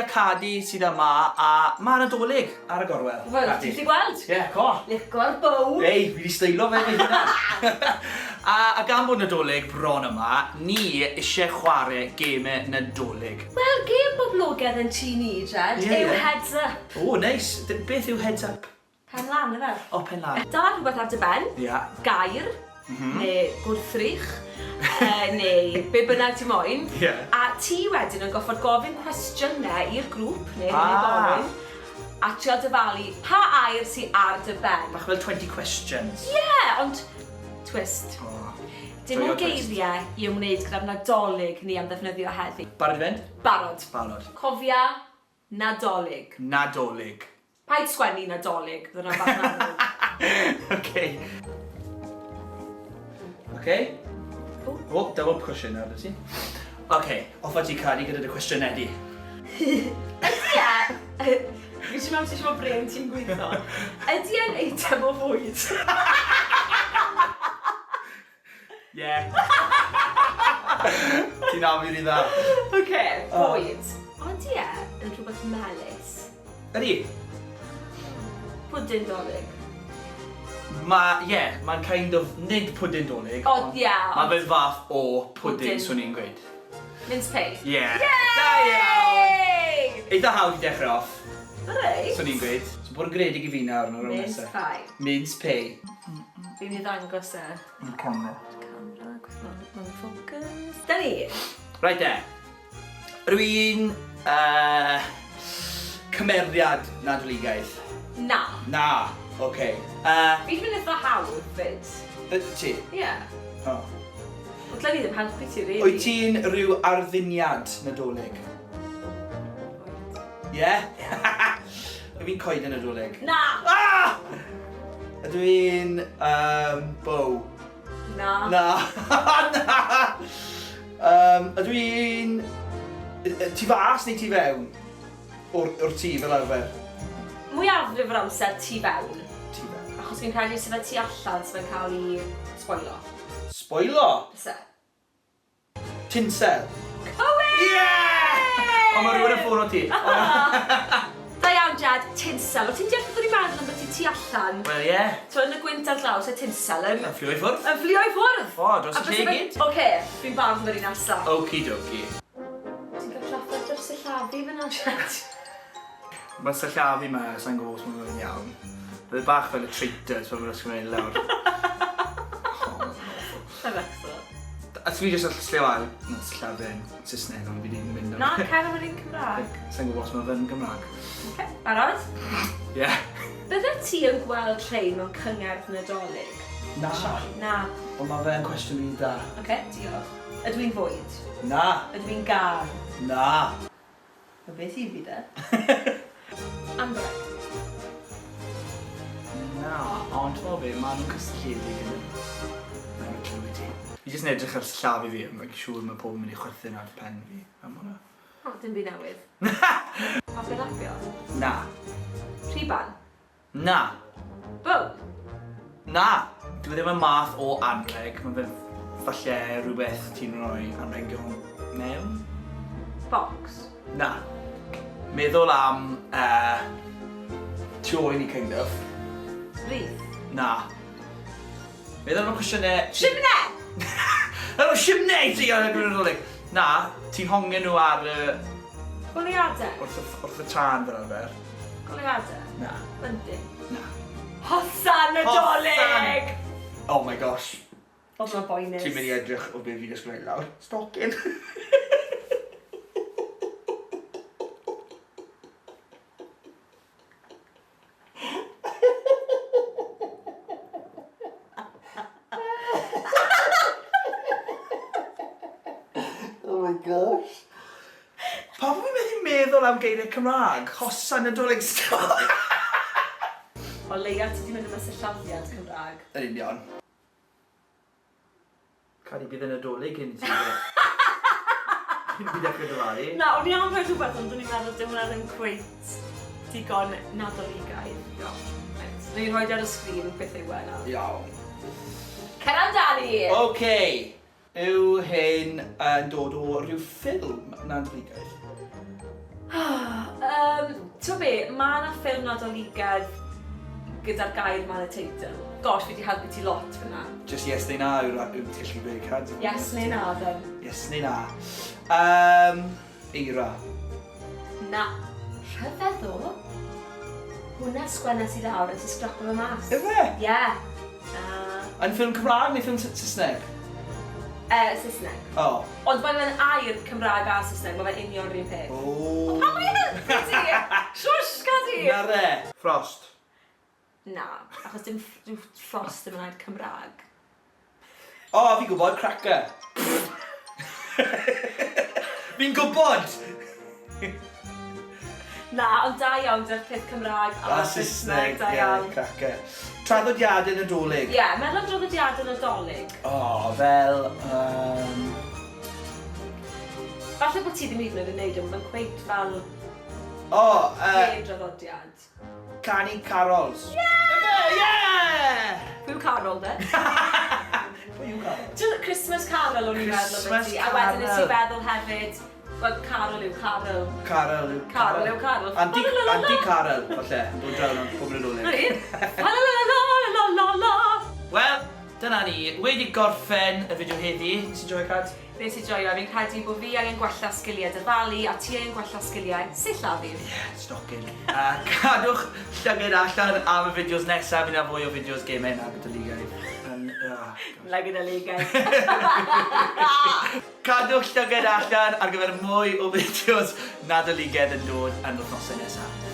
a Cadi sydd yma a ma' Nadolig ar y gorwel. Wel, ti'n gallu gweld? Ie, co. Lico'r bow. Ei, fi 'di steilo fe fy hunan. A, a gan bod Nadolig bron yma, ni isie chware geme Nadolig. Wel, gêm boblogaidd yn tŷ ni, Jed, yw Heads Up. O, neis. Beth yw Heads Up? Pen lan ife? O, pen lan. Dal rhywbeth ar dy ben. Ia. Gair. Mm-hmm. Neu gwrthrych. neu be bynnag ti moyn. Ie. A ti wedyn yn goffod gofyn cwestiynau i'r grŵp neu ah. unigolyn a trio dyfalu pa air sy ar dy ben. Bach fel 20 questions. Ie, yeah, ond twist. Oh. Dim ond geiriau i ymwneud gyda'r Nadolig ni am ddefnyddio heddi. Barod i fynd? Barod. Barod. Cofia Nadolig. Nadolig. Paid sgwennu Nadolig, bydd hwnna'n bach yn amlwg. Ok. Ok. O, oh, double cwestiwn nawr, ti? Ok, off â ti Cadi gyda dy cwestiynau di. Ydy e... Fi eisiau meddwl ti eisiau bod brain ti'n gweithio. Ydy e'n eitem o fwyd? Ie. Ti'n nabod fi rhy dda. Ok, bwyd. Odi e yn rhywbeth melys? Ydi. Pwdin Dolig. Ma, ie, mae'n kind of, nid pwdin Dolig. Ond ie. Mae fe'n fath o pwdin, swn i'n gweud. Mince pie. Ie. Yeah. Da iawn! Eitha hawdd i dechrau off. Reit. Swn i'n gweud. So bod yn gredig i fi nawr yn y rownd nesaf. Mince pie. Mince pie. Fi'n mynd i ddangos e. I'r camera. I'r camera, mae'n focus. Da ni! Right e. Rwy'n uh, cymeriad Nadoligaidd. Na. Na, oce. Okay. Uh, Fi'n mynd eitha hawdd fyd. Ti? Ie. Yeah. Oh. Wel, dyle ni ddim helpu ti, really. Wyt ti'n rhyw ardduniad Nadolig? Wyt. Ie? Yeah? Ydw i'n coeden Nadolig? Na! Ah! Ydw i'n um, bow? Na. Na. Na! Um, ydw i'n... Tu fas neu tu fewn? O'r, or tŷ fel arfer? Mwyafrif o'r amser tu fewn. Tu fewn. Achos fi'n credu os yw fe tu allan so fe'n cael ei sboilo. Sboilo? Byse. Tinsel. Cywir! Yeah! O, mae rhywun yn ffôn o ti. Da iawn, Jed. Tinsel. O ti'n deall beth o'n i'n meddwl ambyti tu allan? Wel, ie. Yeah. So, yn y gwynt a'r glaw, se tinsel yn... Yn fflio i ffwrdd. Yn fflio i ffwrdd! O, dros y lle i gyd. Oce, fi'n barod am yr un nesaf. Okie dokie. Ti'n cael trafferth o'r sillafu fyna, Jed? Mae'r sillafu 'ma, sa i'n gwybod os mae'n yn iawn. Bydd e bach fel y traitors pan maen nhw'n ysgrifennu lawr. Oh, Sa'n becso. A fi jyst yn llefaru, na, sillafu yn Saesneg, ond fi 'di mynd am... Na, cer am yr un Cymraeg. Sa i'n gwybod os mae fe'n Gymraeg. Oce, barod? Ie. Byddet ti yn gweld rhein mewn cyngerdd Nadolig? Na. Na. Ond mae fe'n cwestiwn rili da. Oce, diolch. Ydw i'n fwyd? Na. Ydw i'n gân? Na. Wel beth i fi de? Anrheg. Na, ond t'mo' be, ma' nhw'n cysylltiedig yn y... Na'i roi clue i ti. Fi jyst yn edrych ar sillafu fi, I'm like siŵr ma' pobl yn mynd i chwerthin ar pen fi am hwnna. O, dim byd newydd. Papur lapio? Na. Rhuban? Na. Bow? Na! Dyw e ddim yn math o anrheg, mae fe falle rhywbeth ti'n rhoi anrhegion mewn? Box? Na. Meddwl am uh, tu ôl i ni kind of. Wreath? Na. Meddwl am y cwestiynau... Simne! Yr o simne i ti ar y Nadolig! Na, ti'n hongen nhw ar y... Goleuadau? Wrth y, wrth y tân fel arfer. Goleuadau? Na. Bunting? Na. Hosan Nadolig! Hosan! Oh my gosh. Oedd hwnna'n boenus. Ti'n mynd i edrych o be fi 'di ysgrifennu lawr. Stocking. Oh my gosh. Pam bo fi methu meddwl am geiriau Cymraeg? Hosan Nadolig stop! O leia ti 'di mynd am y sillafiad Cymraeg. Yn union. Cadi, bydd y Nadolig cyn i ti cyn i fi dechrau dyfaru. Na, o'n i am rhoi rhywbeth ond o'n i'n meddwl dyw hwnna ddim cweit digon Nadoligaidd. Iawn. Reit, wna i rhoi ar y sgrin beth yw e nawr. Iawn. Cer amdani! Ok, yw hyn yn dod o ryw ffilm Nadoligaidd? Um, Ti'n be, mae yna ffilm Nadoligaidd gyda'r gair ma yn y teitl. Gosh, fi wedi helpu ti lot fyna. Just yes neu na yw'r yw ti'n gallu gweud, Cad. Yes neu na, then. Yes neu na. Um, eira. Na. Rhyfedd o. Hwna sgwennes i lawr a ti scrapo fe mas. Ife? Ie. Yeah. Yn ffilm Cymraeg neu ffilm Saesneg? Saesneg. O. Ond mae fe'n air Cymraeg a Saesneg, mae fe'n union rhywun peth. O. Pam mae'n helpu ti? Shush, Cadi! Na re. Frost. Na, achos dim, dim frost ddim yn air Cymraeg. O, fi'n gwybod, cracker. Fi'n gwybod! Na, ond da iawn gyda'r peth Cymraeg a Saesneg, da iawn. Ie, cracker. Traddodiadau Nadolig. Ie, yeah, meddwl am draddodiadau Nadolig. O, fel... Um... Falle bod ti ddim hyd yn oed yn neud e, mae'n cweit fel O, hen draddodiad. Canu carols. Ie! Yeah! Pwy yw Carol, de? Pwy yw Carol? Ti'n Christmas Carol o'n i'n meddwl Christmas ambiti. A wedyn nes i Carol. feddwl hefyd, wel, Carol yw Carol. Carol yw Carol yw Carol. Anti, Anti Carol, falle, yn dod draw am pob Nadolig. Na ni. La la la la la la. Wel, dyna ni. Wedi gorffen y fideo heddi. Nes i joio, Cad? Nes i joio, fi'n credu bod fi angen gwella sgiliau dyfalu a ti angen gwella sgiliau sillafu. Yeah, stocking. Cadwch llygad allan am y fideos nesaf. Fi'n fwy o fideos gemau na gyda ligau. Oh, Na gyda ligau. Cadwch llygad allan ar gyfer mwy o fideos Nadoligaidd yn dod yn wythnosau nesaf.